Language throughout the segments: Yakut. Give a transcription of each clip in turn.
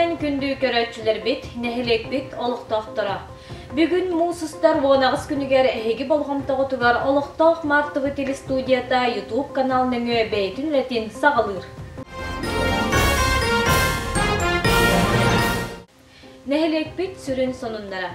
күнүнэн күндү көрөөччүлэрбит, нэһилиэкпит олохтоохторо! Бүгүн муус устар 18 күнүгэр эһиги болҕомтоҕутугар олохтоох Мартовы телестудията YouTube канал нөҥүө бэйэтин үлэтин саҕалыыр. Нэһилиэкпит сүрүн сонуннара.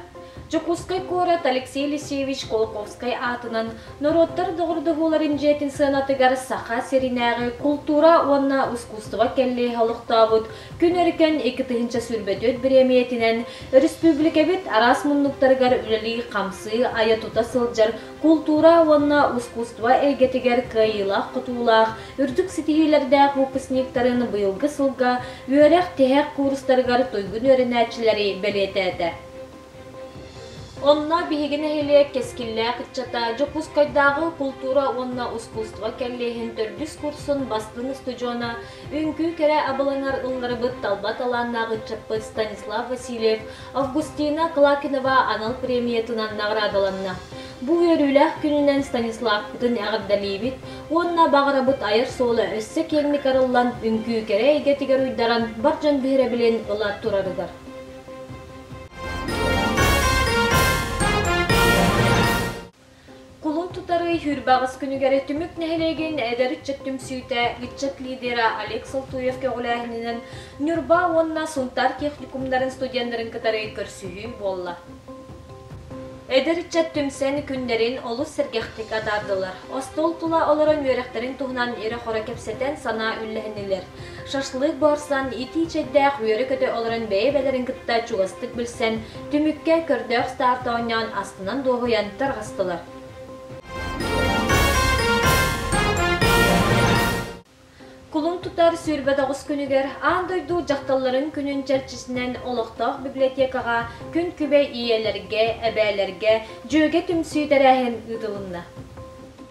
Дьокуускай куорат Алексей Елисеевич Кулаковскай аатынан норуоттар доҕордоһууларын дьиэтин сыанатыгар Саха сиринээҕи култуура уонна ускуустуба кэллиэһэ олохтообут Күн Өркөн 2024 бириэмийэтинэн өрөспүүбүлүкэбит араас муннуктарыгар үлэлии-хамсыы, айа-тута сылдьар култуура уонна ускуустуба эйгэтигэр кыайыылаах-хотуулаах, үрдүк ситиһиилэрдээх выпускниктарын быйылгы сылга үөрэх тиһэх куурустарыгар туйгун үөрэнээччилэри бэлиэтээтэ. Онно биһиги нэһилиэк кэскиллээх ыччата Дьокуускайдааҕы култуура уонна ускуустуба кэллиэһин төрдүс курсун бастыҥ устудьуона, үҥкүү кэрэ абылаҥар ылларбыт талба талааннаах ыччаппыт Станислав Васильев Августина Клакинова анал премиятынан наҕараадаланна. Бу үөрүүлээх күнүнэн Станиславпытын эҕэрдэлиибит уонна баҕарабыт айар суола өссө киэҥник арыллан, үҥкүү кэрэ эйгэтигэр уйдаран бар дьон биһирэбилин ыла турарыгар. Кулун тутары 28 күнүгэр Түмүк нэһилиэгин эдэр ыччат түмсүүтэ ыччат лидера Олег Солтуев көҕүлээһининэн Ньурба уонна Сунтаар техникумнарын студеннарын кытары көрсүһүү буолла. Эдэр ыччат түмсэн күннэрин олус сэргэхтик атаардылар. Остуол тула олорон үөрэхтэрин туһунан ирэ-хоро кэпсэтэн санаа үллэһиннилэр. Шашлык буһарсан, итии чэйдээх үөрэ-көтө олорон бэйэ-бэйэлэрин кытта чугастык билсэн, түмүккэ көрдөөх старт оонньоон астынан-дуоһуйан тарҕастылар. Кулун тутар 29 күнүгэр Аан дойду дьахталларын күнүн чэрчитинэн олохтоох библиотекаҕа күн күбэй ийэлэргэ, эбээлэргэ дьүөгэ түмсүү тэрээһин ыытылынна.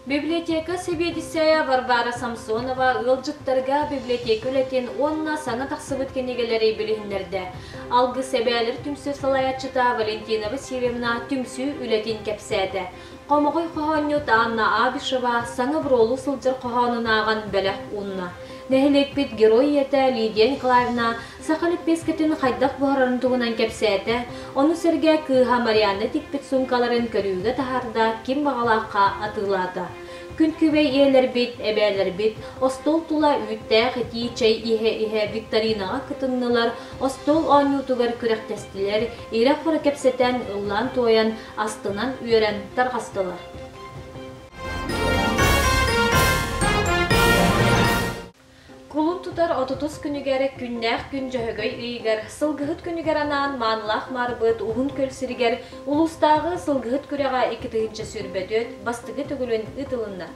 Библиотека сэбиэдиссэйэ Варвара Самсонова ыалдьыттарга библиотека үлэтин уонна саҥа тахсыбыт кинигэлэри билиһиннэрдэ. Алгыс эбээлэр түмсүү салайааччыта Валентина Васильевна түмсүү үлэтин кэпсээтэ. Хомоҕой хоһоонньут Анна Абишева саҥа буруолуу сылдьар хоһоонун ааҕан бэлэх уунна. Нэһилиэкпит герой ийэтэ Лидия Николаевна саха лэппиэскэтин хайдах буһарарын туһунан кэпсээтэ, ону сэргэ кыыһа Марианна тикпит суумкаларын көрүүгэ таһаарда, ким баҕалаахха атыылаата. Күн күбэй ийэлэрбит, эбээлэрбит остуол тула үүттээх итии чэй иһэ-иһэ викторинаҕа кытыннылар, остуол оонньуутугар күрэхтэстилэр, ирэ-хоро кэпсэтэн, ыллаан-туойан, астынан үөрэн тарҕастылар. Кулун тутар отутус күнүгэр күннээх күн Дьөһөгөй ыйыгар сылгыһыт күнүгэр анаан маанылаах маарбыт Уһун Күөл сиригэр улуустааҕы сылгыһыт күрэҕэ 2024 бастакы төгүлүн ыытылынна.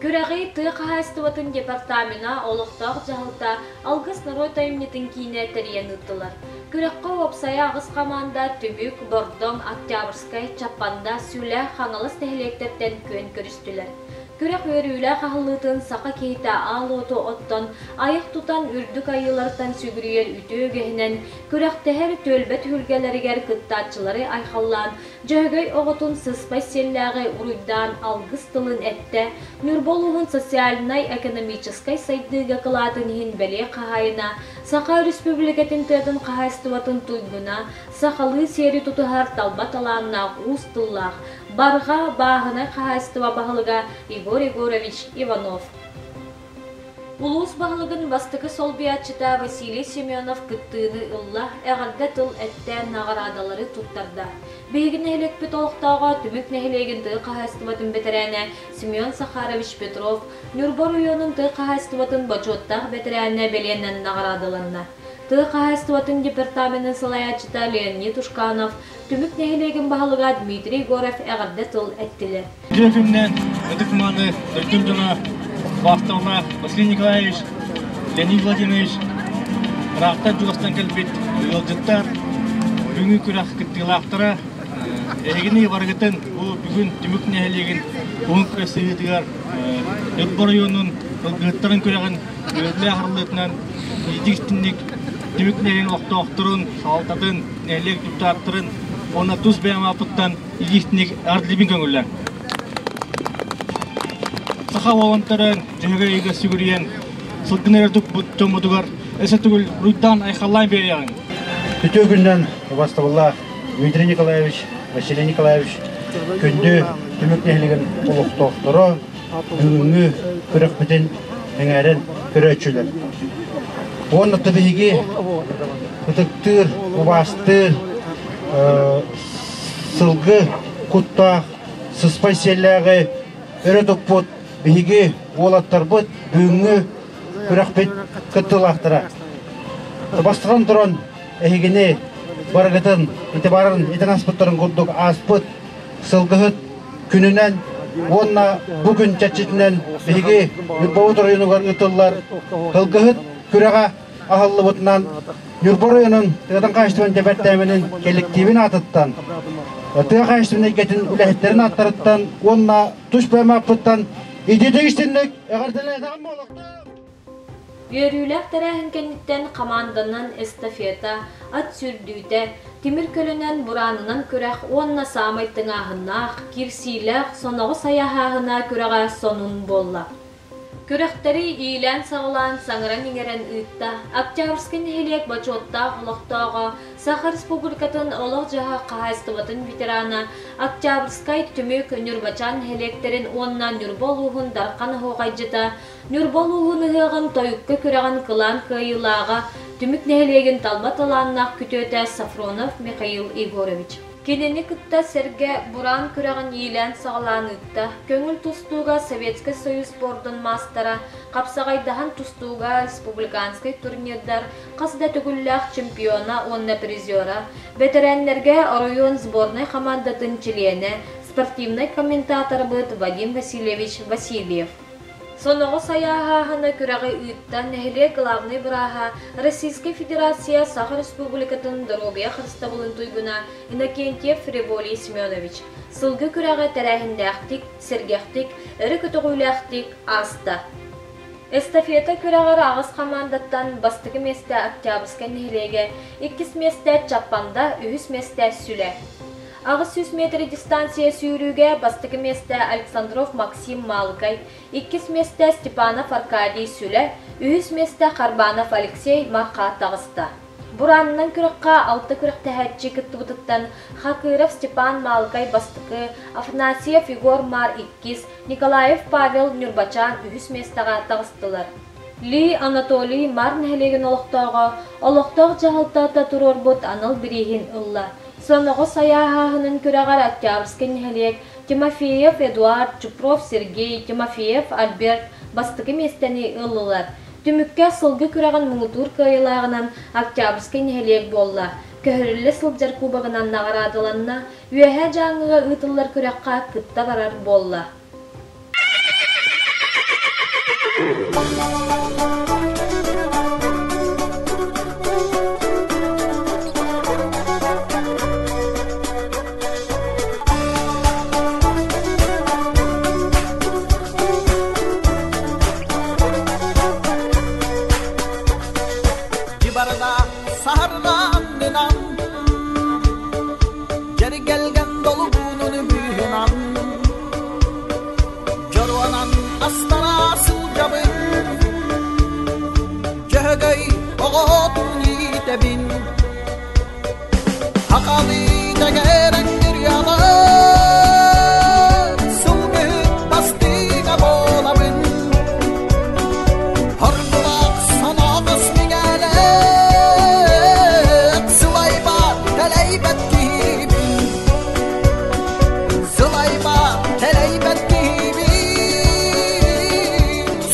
Күрэҕи тыа хаһаайыстыбатын департамена, олохтоох дьаһалта, Алгыс норуот айымньытын киинэ тэрийэн ыыттылар. Күрэххэ уопсайа аҕыс хамаанда Түмүк, Бордоҥ, Октябрьскай, Чаппанда, Сүлэ, Хаҥалас нэһилиэктэртэн күөн көрүстүлэр. Күрэх үөрүүлээх аһыллыытын саха киһитэ аал уоту оттон, айах тутан үрдүк айыылартан сүгүрүйэр үтүө үгэһинэн күрэхтэһэр түөлбэ түһүлгэлэригэр кыттааччылары айхаллаан Дьөһөгөй оҕотун сыспай сиэллээҕи уруйдаан алгыс тылын эттэ, Ньурба улууһун социальнай-экономическай сайдыыга кылаатын иһин бэлиэ хаһаайына, Саха Өрөспүүбүлүкэтин тыатын хаһаайыстыбатын туйгуна, сахалыы сиэри тутуһар талба талааннаах уус тыллаах, Барҕа бааһынай хаһаайыстыба баһылыга Егор Егорович Иванов. Улуус баһылыгын бастакы солбуйааччыта Василий Семенов кыттыыны ылла, эҕэрдэ тыл эттэ, наҕараадалары туттарда. Биһиги нэһилиэкпит олохтооҕо Түмүк нэһилиэгин тыа хаһаайыстыбатын бэтэрээнэ Семен Сахарович Петров Ньурба оройуонун тыа хаһаайыстыбатын бочуоттаах бэтэрээнэ бэлиэнэн наҕараадаланна. Тыа хаһаайыстыбатын департаменын салайааччыта Леонид Ушканов, Түмүк нэһилиэгин баһылыга Дмитрий Егоров эҕэрдэ тыл эттилэр. Үтүө күнүнэн ытык-мааны дойдум дьоно убаастабыллаах Василий Николаевич, Леонид Владимирович, ыраахтан чугастан кэлбит ыалдьыттар, бүгүҥҥү күрэх кыттыылаахтара, эһигини барыгытын бу бүгүн Түмүк нэһилиэгин уһун күрэстэһиитигэр Ньурба оройуонун сылгыһыттарын күрэҕин үөрүүлээх арыллыытынан итии-истиҥник Түмүк нэһилиэгин олохтоохторун, салалтатын, нэһилиэк депутаттарын уонна тус бэйэм ааппыттан илиитиник ардылыбын көҥүллээн. Саха уолантарын Дьөһөгөй ыйга сүгүрүйэн сылгыны эрэ туппут дьоммутугар Өссө төгүл уруйдаан айхаллаан биэриэҕиҥ. Үтүө күнүнэн убастабыллаах Дмитрий Николаевич, Василий Николаевич, күндү Түмүк нэһилиэгин олохтоохторо, бүгүҥҥү күрэхпитин эҥээрэн көрөөччүлэр. Уонна биһиги ытыктыыр, убаастыыр сылгы куттаах, сыспай сиэллээҕи өрө туппут биһиги уолаттарбыт бүгүҥҥү күрэхпит кыттыылаахтара. Бастатан туран эһигини барыгытын итибарын итин аспыттарын курдук ааспыт сылгыһыт күнүнэн уонна бу күн чэрчитинэн биһиги Ньурбабыт оройуонугар ыытыллар Сылгыһыт күрэҕэ аһыллыбытынан Ньурба оройуонун тыатын хаһаайыстыбатын дэпэртээмэнин кэлликтиибин аатыттан, тыа хаһаайыстыбатын эйгэтин үлэһиттэрин ааттарыттан уонна тус бэйэм ааппыттан итиитик истинник эҕэрдэлээтэҕим буолуохтун! Үөрүүлээх тэрээһин кэнниттэн хамаанданан эстафета, ат сүүрдүүтэ, тимир көлөнөн, бураанынан күрэх уонна саамай тыҥааһыннаах, киирсиилээх соноҕос айаһааһына күрэҕэ сонун буолла. Күрэхтэри иилээн-саҕалаан саҥаран-иҥэрэн ыытта Октябрьскай нэһилиэк бочуоттаах олохтооҕо, Саха Республикатын олох-дьаһах хаһаайыстыбатын ветерана, Октябрьскай, Түмүк, Ньурбачаан нэһилиэктэрин уонна Ньурба улууһун Дархан оһуохайдьыта, Ньурба улууһун ыһыаҕын тойукка күрэҕин кылаан кыайыылааҕа, Түмүк нэһилиэгин талба талааннаах күтүөтэ Софронов Михаил Егорович. Кинини кытта сэргэ Бураан күрэҕин иилээн-саҕалаан ыытта, көҥүл тустууга Советскай Союз спордун маастара, хапсаҕайдаһан тустууга республиканскай турнирдар хас да төгүллээх чемпиона уонна призера, бэтэрээннэргэ оройуон сборнай хамаандатын чилиэнэ, спортивнай комментаторбыт Вадим Васильевич Васильев. Соноҕос айааһааһына күрэҕи ыытта нэһилиэк главнай бырааһа, Российскай Федерация Саха Республикатын доруобуйа харыстабылын туйгуна Иннокентьев Револий Семенович. Сылгы күрэҕэ тэрээһиннээхтик, сэргэхтик, өрө көтөҕүүлээхтик ааста. Эстафета күрэҕэр аҕыс хамаандаттан бастакы миэстэ Октябрьскай нэһилиэгэ, иккис миэстэ Чаппанда, үһүс миэстэ Сүлэ. 800 метр дистанция сүүрүүгэ бастакы миэстэ Александров Максим Маалыкай, иккис миэстэ Степанов Аркадий Сүлэ, үһүс миэстэ Харбанов Алексей Марха таҕыста. Бураанынан күрэххэ алта күрэхтэһээччи кыттыбытыттан Хакыров Степан Маалыкай бастакы, Афанасьев Егор Маар иккис, Николаев Павел Ньурбачаан үһүс миэстэҕэ таҕыстылар. Ли Анатолий Маар нэһилиэгин олохтооҕо олохтоох дьаһалтата туруорбут анал бирииһин ылла. Соноҕос айааһааһынын күрэҕэр Октябрьскай нэһилиэк Тимофеев Эдуард, Чупров Сергей, Тимофеев Альберт бастакы миэстэни ыллылар. Түмүккэ сылгы күрэҕин муҥутуур кыайыылааҕынан Октябрьскай нэһилиэк буолла. Көһөрүллэ сылдьар кубогынан наҕараадаланна, Үөһээ Дьааҥыга ыытыллар күрэххэ кытта барар буолла. Дьыбарга саһарҕааннынан Дьэргэлгэн долгунун быыһынан Дьоруонан астара сылдьабын Дьөһөгөй оҕотун иитэбин Хахалыы дэгэрэн ырыалар Сылгыһыт бастыҥа буолабын Хоргулаах соноҕос миҥэлээх Сылайба тэлэйбэт киһибин Сылайба тэлэйбэт киһибин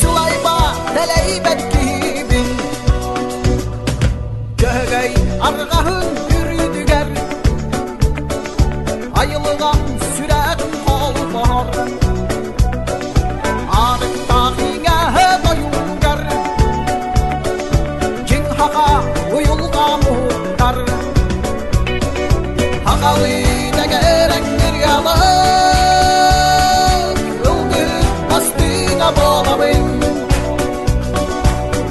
Сылайба тэлэйбэт киһибин Дьөһөгөй арҕаһын үрдүгэр Айылҕам сүрэҕин холбоһор Аарыктаах иҥэһэ дойугар Дьиҥ хаха уйулҕа муһуктар Хаҕалыы дэгэрэн ырыалар Ылгыр бастыҥа буолабын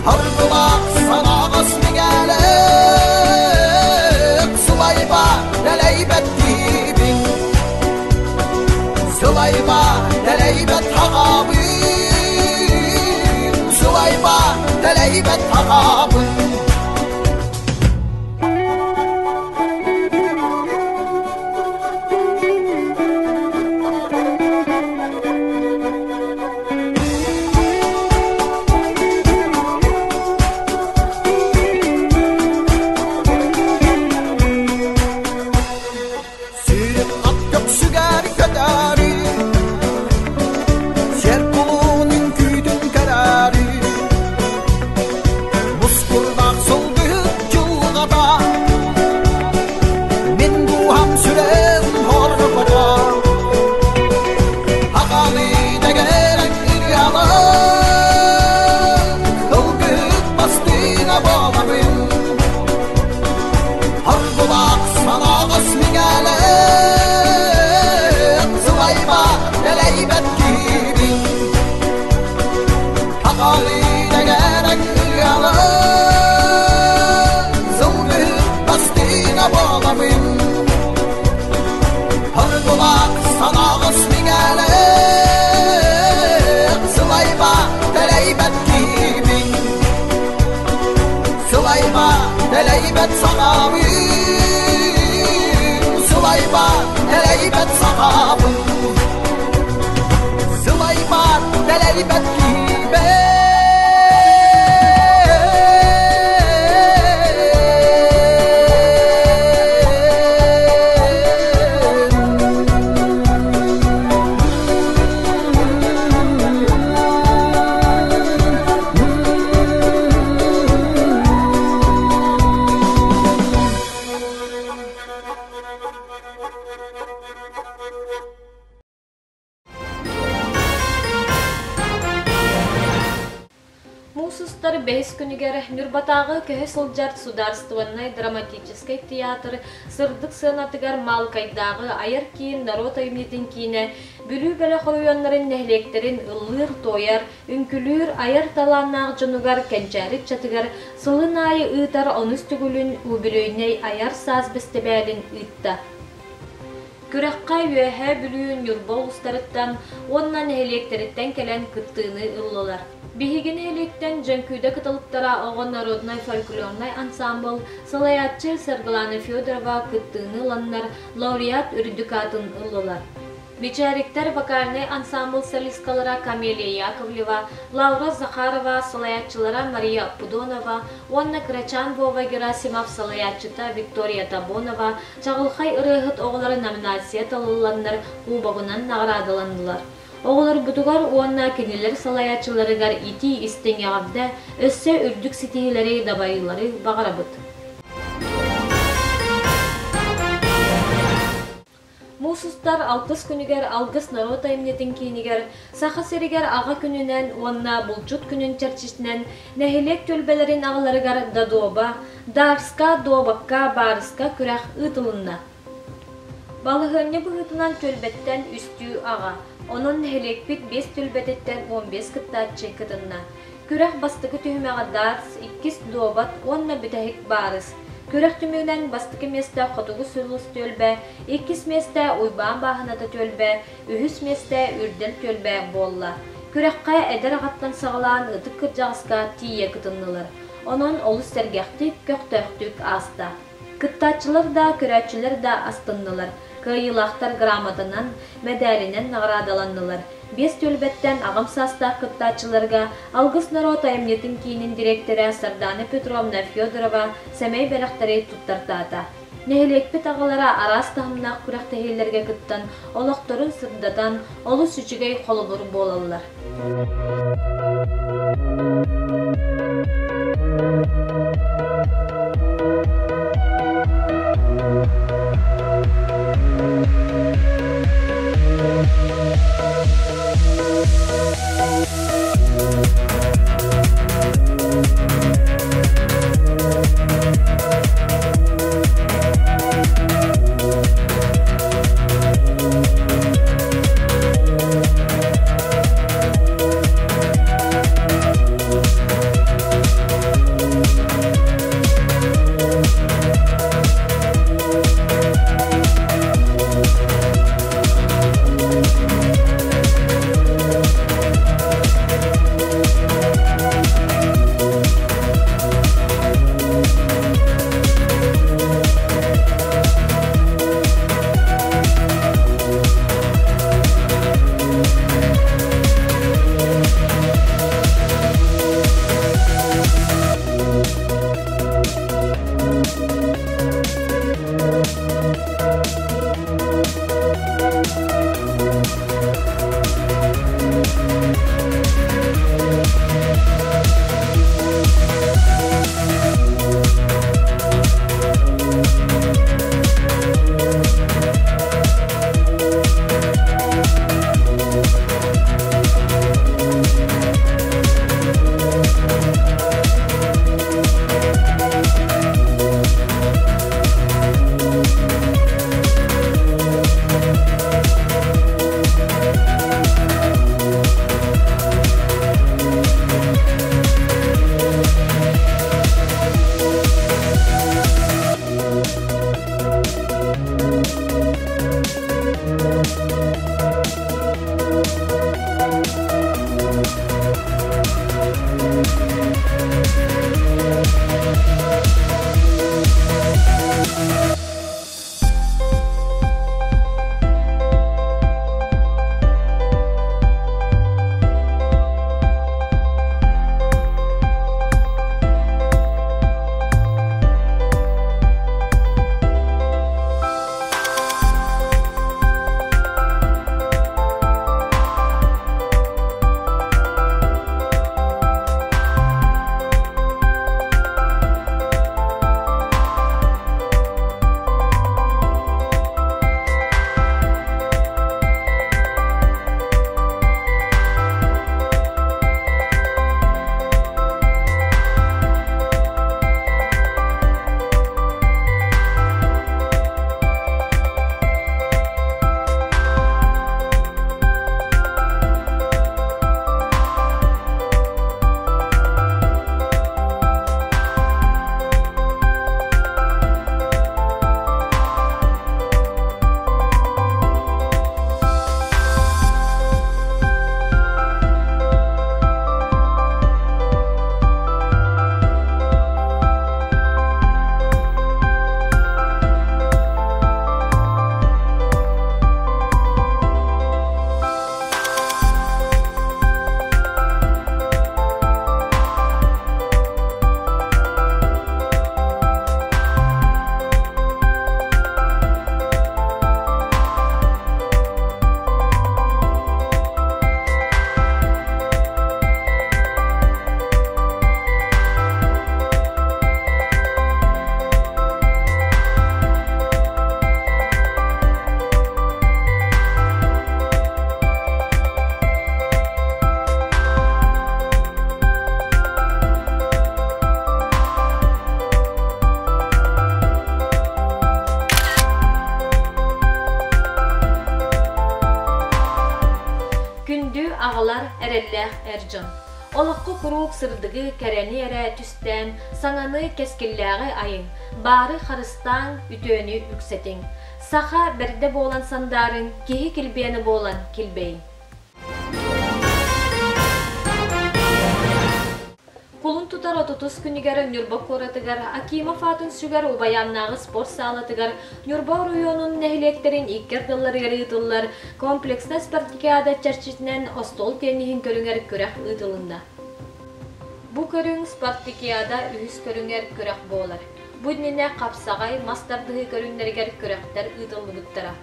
Харгылаах санаҕас миҥэлээх Сылайба дэлэйбэт киһибин Сылайба дэлэйбэт хаҕабын Сылайба дэлэйбэт хаҕабын. Дэлэйбэт саҕабын Сылайбат, дэлэйбэт саҕабын Сылайбат, дэлэйбэт киһибин. Муус устар бэһис күнүгэр Ньурбатааҕы көһө сылдьар судаарыстыбаннай драматическай театр сырдык сыанатыгар Маалыкайдааҕы айар киин норуот айымньытын киинэ Бүлүү бөлөх оройуоннарын нэһилиэктэрин ыллыыр-туойар, үҥкүлүүр, айар талааннаах дьонугар кэнчээри ыччатыгар сылын аайы ыытар онус төгүлүн үбүлүөйнэй Айар саас бэстибээлин ыытта. Күрэххэ Үөһээ Бүлүү, Ньурба улуустарыттан уонна нэһилиэктэриттэн кэлэн кыттыыны ыллылар. Биһиги нэһилиэктэн Дьөҥкүүдэ кыталыктара оҕо народнай фольклорнай ансаамбыл салайааччы Саргылана Федорова кыттыыны ыланнар лауреат үрдүк аатын ыллылар. Бичээриктэр вокальнай ансаамбыл солисткалара Камелия Яковлева, Лаура Захарова, салайааччылара Мария Пудонова уонна кырачаан Вова Герасимов салайааччыта Виктория Табонова чаҕылхай ырыаһыт оҕолоро номинация талылланнар кубогунан наҕараадаланнылар. Оҕолорбутугар уонна кинилэр салайааччыларыгар итии-истиҥ эҕэрдэ, өссө үрдүк ситиһиилэри, дабайыылары баҕарабыт. Муус устар алтыс күнүгэр Алгыс норуот айымньытын киинигэр Саха сиригэр Аҕа күнүнэн уонна Булчут күнүн чэрчитинэн нэһилиэк түөлбэлэрин аҕаларыгар Дадоба, Дарска, Дуобакка, Баарыска күрэх ыытылынна. Балаһыанньа быһыытынан түөлбэттэн үстүү аҕа, онон нэһилиэкпит биэс түөлбэтиттэн 15 кыттааччы кытынна. Күрэх бастакы түһүмэҕэ дартс, иккис дуобат уонна бүтэһик баарыс. Күрэх түмүгүнэн бастакы миэстэ Хотугу Сулус түөлбэ, иккис миэстэ Уйбаан Бааһыната түөлбэ, үһүс миэстэ Үрдэл түөлбэ буолла. Күрэххэ эдэр аҕаттан саҕалаан ытык кырдьаҕаска тиийэ кытыннылар. Онон олус сэргэхтик, көхтөөхтүк ааста. Кыттааччылар да, көрөөччүлэр да астыннылар. Кыайыылаахтар грамотанан, мэдээлинэн наҕараадаланнылар. Биэс түөлбэттэн аҕам саастаах кыттааччыларга Алгыс норуот айымньытын киинин дириэктэрэ Сардаана Петровна Федорова сэмэй бэлэхтэри туттартаата. Нэһилиэкпит аҕалара араас таһымнаах күрэхтэһиилэргэ кыттан, олохторун сырдатан, олус үчүгэй холобур буолаллар. Эрэллээх эр дьон. Олоххо куруук сырдыгы, кэрэни эрэ түстээн, саҥаны, кэскиллээҕи айыҥ, баары харыстааҥ, үтүөнү үксэтиҥ. Саха бэрдэ буолан сандаарыҥ, киһи килбиэнэ буолан килбэйиҥ. Кулун тутар отутус күнүгэр Ньурба куоратыгар Акимов аатын сүгэр Убайааннааҕы спорт саалатыгар Ньурба оройуонун нэһилиэктэрин икки ардыларыгар ыытыллар комплекснай спартакиада чэрчитинэн остуол тенниһин көрүҥэр күрэх ыытылынна. Бу көрүҥ спартакиада үһүс көрүҥэр күрэх буолар. Бу иннинэ хапсаҕай, мас тардыһыы көрүҥнэригэр күрэхтэр ыытыллыбыттара.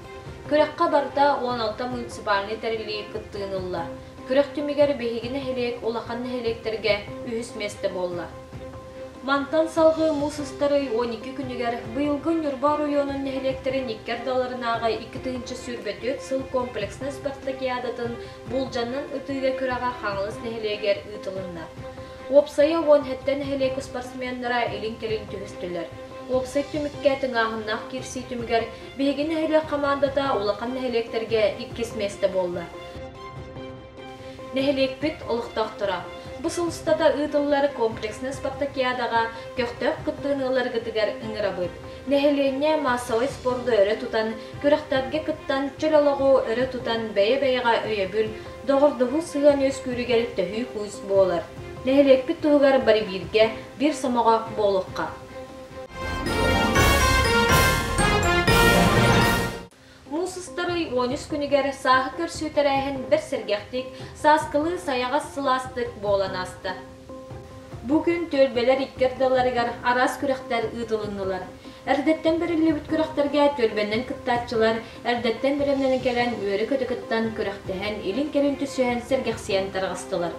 Күрэххэ барыта 16 муниципальнай тэриллии кыттыыны ылла. Күрэх түмүгэр биһиги нэһилиэк улахан нэһилиэктэргэ үһүс миэстэ буолла. Мантан салҕыы муус устар ый 12 күнүгэр быйылгы Ньурба оройуонун нэһилиэктэрин икки ардыларынааҕы 2024 сыл комплекснай спартакиадатын буулдьаннан ытыыга күрэҕэ Хаҥалас нэһилиэгэр ыытылынна. Уопсайа 17 нэһилиэк спортсменнара илин-кэлин түһүстүлэр. Уопсай түмүккэ тыҥааһыннаах киирсии түмүгэр биһиги нэһилиэк хамаандата улахан нэһилиэктэргэ иккис миэстэ буолла. Нэһилиэкпит олохтоохторо, бу сыл устата ыытыллар комплекснай спартакиадаҕа көхтөөх кыттыыны ыларгытыгар ыҥырабыт. Нэһилиэнньэ маассабай спорду өрө тутан, күрэхтэргэ кыттан, чөл олоҕу өрө тутан бэйэ-бэйэҕэ өйөбүл, доҕордоһуу сыһыан үөскүүрүгэр төһүү күүс буолар. Нэһилиэкпит туһугар бары бииргэ, биир сомоҕо буолуохха. Муус устар ый 13 күнүгэр сааһы көрсүү тэрээһин бэрт сэргэхтик, сааскылыы сайаҕас сылаастык буолан ааста. Бу күн түөлбэлэр икки ардыларыгар араас күрэхтэр ыытылыннылар. Эрдэттэн бэриллибит күрэхтэргэ түөлбэннэн кыттааччылар эрдэттэн бэлэмнэнэн кэлэн үөрэ-көтө кыттан күрэхтэһэн, илин-кэлин түсүһэн сэргэхсийэн тарҕастылар.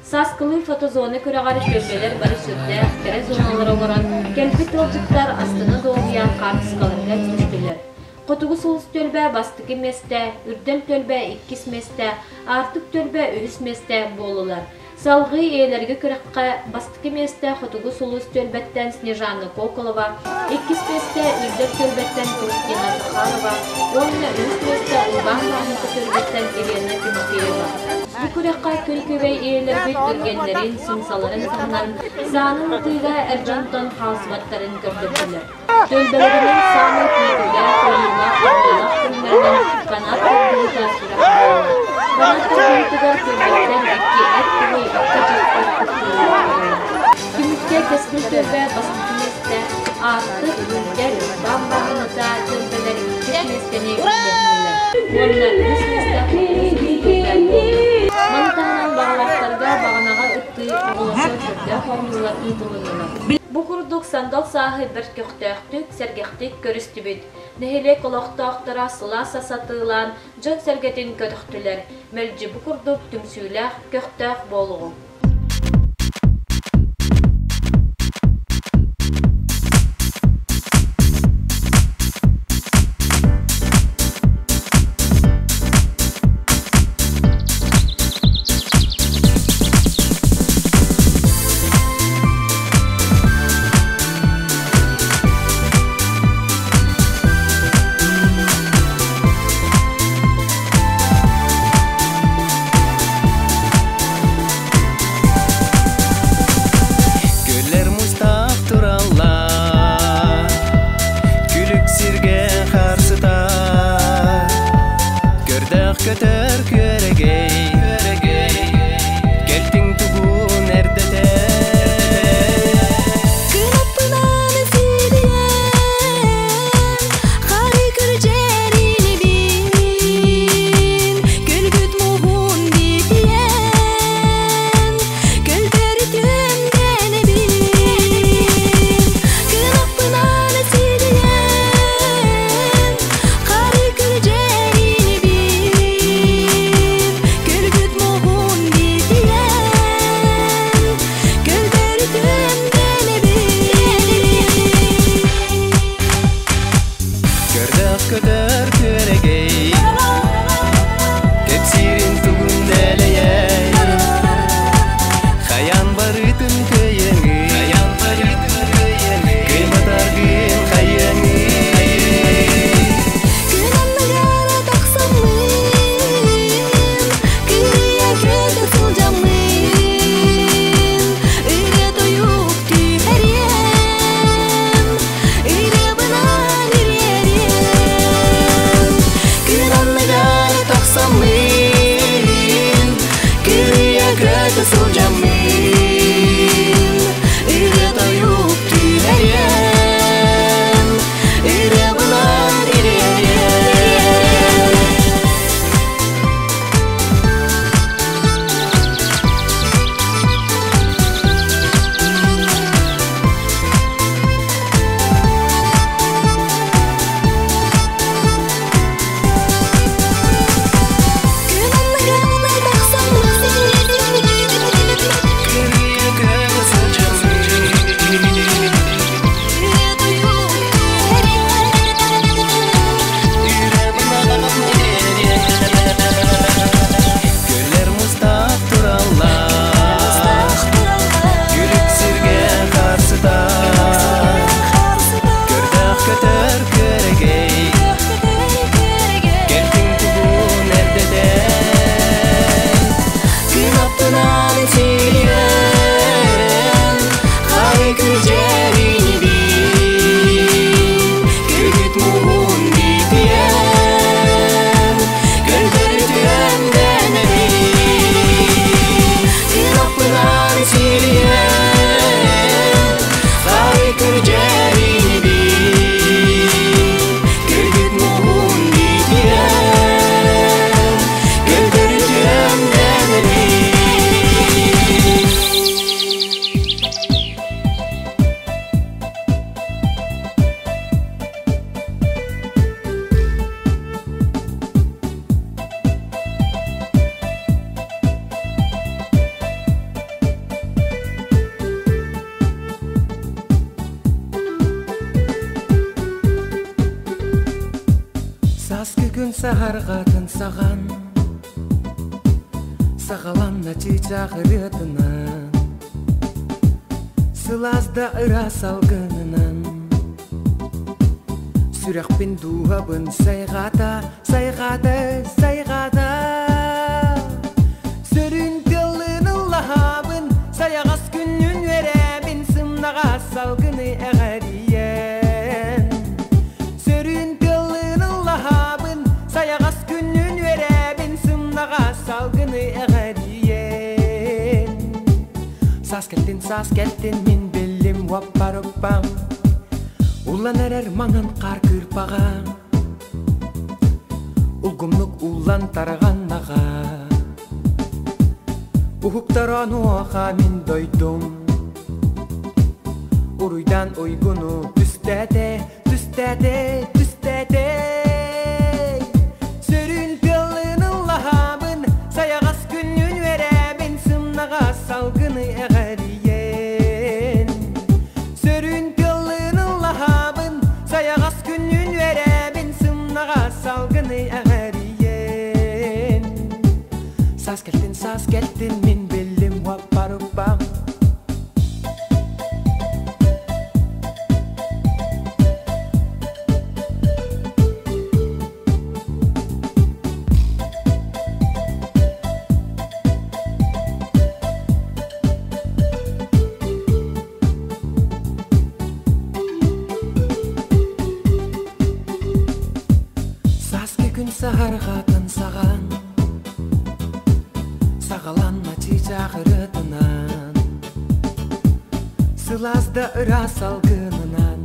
Сааскылыы фотозона күрэҕэр түөлбэлэр бары сүрдээх кэрэ зоналары оҥорон, кэлбит ыалдьыттар астына-дуоһуйа хаартыскаларга түстүлэр. Хотугу сулус түөлбэ бастакы миэстэ, Үрдэл түөлбэ иккис миэстэ, Аартык түөлбэ үһүс миэстэ буоллулар. Салҕыы ийэлэргэ күрэххэ бастакы миэстэ Хотугу сулус түөлбэттэн Снежана Коколова, иккис миэстэ Үрдэл түөлбэттэн Кристина Захарова уонна үһүс миэстэ Урбаан Бааһынка түөлбэттэн Елена Тимофеева. Бу күрэххэ күн күбэй ийэлэрбит түргэннэрин, сымсаларын таһынан саанын ытыыга эр дьонтон хаалсыбаттарын көрдөрдүлэр. Түөлбэлэринэн саамай күүтүүлээх, ойуулаах, тардыылаах күннэринэн канат тардыыта күрэх буолла. Канат тардыытыгар түөлбэттэн икки эр киһи, икки дьахтар кыттыылаах буолла. Түмүккэ Кэскил түөлбэ бастакы миэстэ, Аартык, Үрдэл, Урбаан бааһыната түөлбэлэр иккис миэстэни үллэһиннилэр уонна үһүс миэстэ Хотугу сулус түөлбэ буолла. Маны таһынан баҕалаахтарга баҕанаҕа ыттыы, оҕолорго көрдөөх оонньуулар ыытылыннылар. Бу курдук сандал сааһы бэрт көхтөөхтүк, сэргэхтик көрүстүбүт. Нэһилиэк олохтоохторо сылаас ас атыылаан, дьон сэргэтин көтөхтүлэр. Мэлдьи бу курдук түмсүүлээх, көхтөөх буолуоҕуҥ. күн саһарҕатын саҕан, Саҕаланна чыычаах ырыатынан, Сылаас да ыраас алгынынан. Сүрэхпин дууһабын сайҕата, сайҕата, сайҕата. Сүрүн тыллыын ыллаһабын, Сайаҕас күннүн үөрэбин, Сымнаҕас салгыны эҕэрийэн. Сүрүн тыллыын ыллаһабын, Сайаҕас күннүн үөрэбин, Сымнаҕас салгыны эҕэрийэн. Саас кэлтин, саас кэлтин, мин биллим уоппаруппам. Уллан эрэр маҥан хаар кыырпаҕа, Улгумнук уллан тараҕаннаҕа. Уһуктар онуоха мин дойдум. Уруйдан уйгуну түстээтэ, түстээтэ, түстээтэ. Сүрүн тыаллыын ыллаһабын, сайаҕас күннүн үөрэбин, сымнаҕас салгыны эҕэрийэн. Сүрүн тыаллыын ыллаһабын, сайаҕас күннүн үөрэбин, сымнаҕас салгыны эҕэрийэн. Саас кэлтин, саас кэлтин, мин биллим уоппаруппам. Сааскы күн саһарҕатын саҕан, Саҕаланна чыычаах ырыатынан, Сылаас да ыраас салгынынан.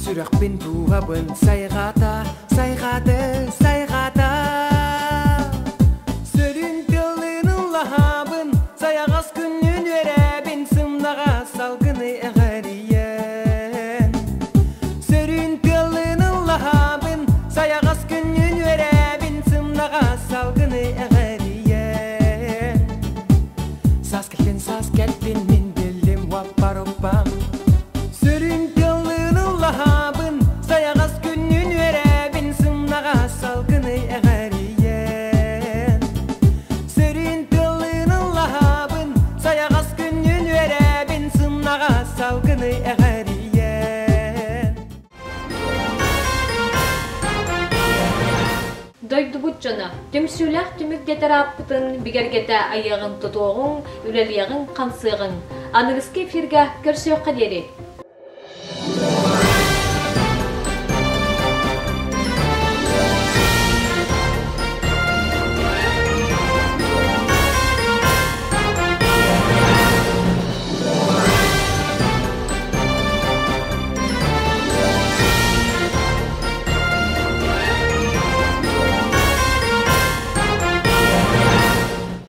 Сүрэхпин дууһабын сайҕата, сайҕата, сайҕата. Сүрүн тыллыын ыллаһабын, сайаҕас күннүн үөрэбин, сымнаҕас салгыны эҕэрийэн. Сүрүн тыллыын ыллаһабын, сайаҕас күннүн үөрэбин, сымнаҕас салгыны эҕэрийэн. Саас кэлтин, саас кэлтин, мин биллим уоппаруппам. Сүрүн тыллыын ыллаһабын, сайаҕас күннүн үөрэбин, сымнаҕас салгыны эҕэрийэн. Сүрүн тыллыын ыллаһабын, сайаҕас күннүн үөрэбин, сымнаҕас салгыны эҕэрийэн. Дойдубут дьоно, түмсүүлээх түмүк дэтэр ааппытын бигэргэтэ айыаҕын тутуоҕуҥ, үлэлиэҕиҥ, хамсыаҕыҥ. Аныгыскы эфиргэ көрсүөххэ диэри!